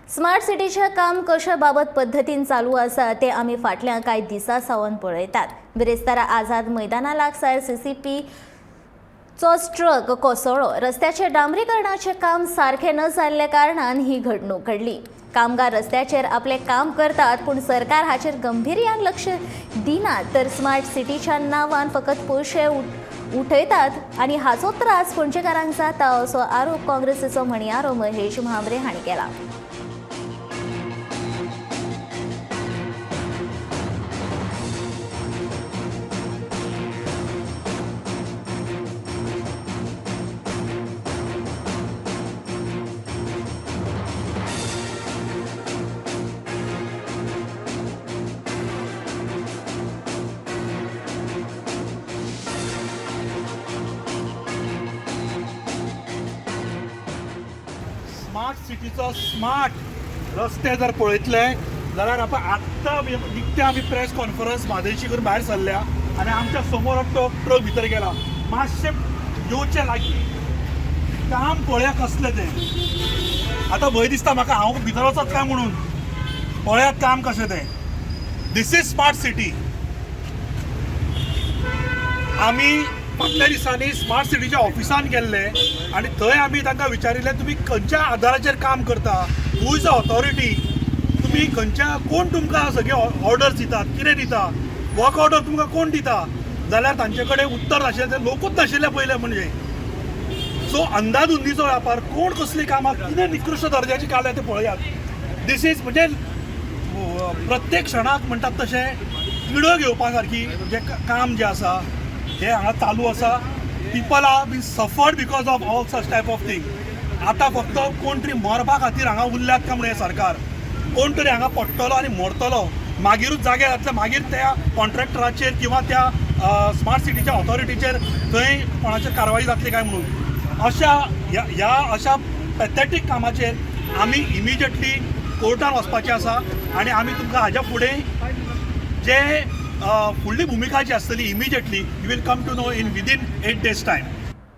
Smart सिटीचें काम कशे बाबत पद्दतीन चालू आसा तें आमी फाटल्या कांय दिसां सावन पळयतात. बिरेस्तारा आझाद मैदाना लागसार सीसीपी चोच ट्रक कोसळ्ळो. रस्त्याचे डांबरीकरणाचें काम सारकें न जाल्ल्या कारणान ही घडणूक घडली. कामगार रस्त्याचेर आपलें काम करतात, पूण सरकार हाचेर गंभीर्यान लक्ष दिना, तर स्मार्ट सिटीच्या नांवान फकत पयशे उठयतात आनी हाचो त्रास पणजेकारांक जाता असो आरोप काँग्रेसीचो म्हणयारो महेश म्हांबरे हांणी केला. स्मार्ट सिटीचो स्मार्ट रस्ते जर पळयतले जाल्यार आपण आत्तां निकते आमी प्रेस कॉन्फरन्स म्हादयची करून भायर सरल्या आनी आमच्या समोर तो ट्रक भितर गेला. मातशें येवचें लागीं काम पळया कसलें तें. आतां भंय दिसता म्हाका हांव भितर वचत काय म्हणून. पळयात काम कशें तें. This is smart city. आमी फाटल्या दिसांनी स्मार्ट सिटीच्या ऑफिसान गेल्ले आनी थंय आमी तांकां विचारिल्लें, तुमी खंयच्या आदाराचेर काम करता, who is a authority, तुमी खंयच्या कोण तुमकां सगळे ऑर्डर्स दितात, कितें दिता, वर्क ऑर्डर तुमकां कोण दिता, जाल्यार तांचे कडेन उत्तर नाशिल्लें, ते लोकूच नाशिल्ले पयलें म्हणजे. सो अंदाधुंदीचो व्यापार, कोण कसलीं कामां कितें निकृश्ट दर्जाची काडल्या तें पळयात. This is म्हणजे प्रत्येक क्षणाक म्हणटात तशें किडो घेवपा सारकी जें काम जें आसा हें हांगा चालू आसा. People are been suffered because of all such type of thing. आतां फक्त कोण तरी मरपा खातीर हांगा उरल्यात काय म्हणून हें सरकार, कोण तरी हांगा पडटलो आनी मरतलो, मागीरूच जागे जातले, मागीर त्या कॉन्ट्रॅक्टराचेर किंवा त्या स्मार्ट सिटीच्या ऑथॉरिटीचेर थंय कोणाचेर कारवाई जातली काय म्हणून. अशा ह्या अशा पॅथेटीक कामाचेर आमी इमिजिएटली कोर्टान वचपाचें आसा आनी आमी तुमकां हाज्या फुडें जे फुडली भुमिका जी आसतली immediately you will come to know in within 8 days time.